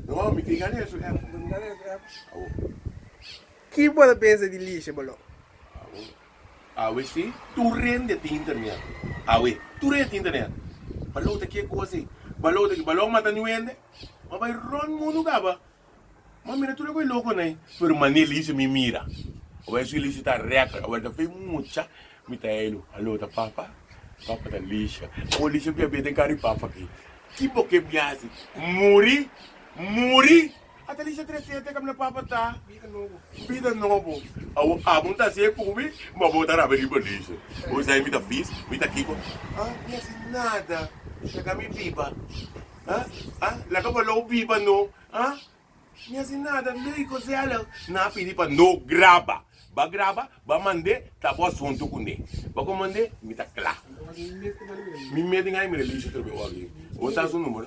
No, mi tin gana su app. Awo. Ki bo ta pensa di Lisha, bolo? Awo. Awe si, tur hende tin internet. Awe, tur hende tin internet. Balou ta ke kos ei? Balou ta ke? Balou mata niun hende? Ma bai rond mundu kaba. Ma mira tur e kos loko nei. Pero mane Lisha mi mira. Awor su Lisha ta record. Awor ta fe mucha. Mi ta elu. Alo ta papa? Papa ta Lisha. Awor Lisha bia bia den kara di papa aki. Ki bo ke mi hasi? Muri? Muri? Ata Lisha trese te kaminda papa ta. Bida nobo. Bida nobo. Awor abo no ta hasi e ku mi, ma bo ta rabia riba Lisha. Bo sa mi ta fis, mi ta kiko. Ah, mi hasi nada. Laga mi biba. Ah, ah, laga balou biba no. Ah, mi hasi nada. Leuk, gezellig. Nan a pidi pa no graba. Ba graba, ba mand'é, ta bo asuntu kuné. Ba ku mand'é, mi ta kla. Mi mes tin gana di mira Lisha trobe ora aki. Bo sa su numero?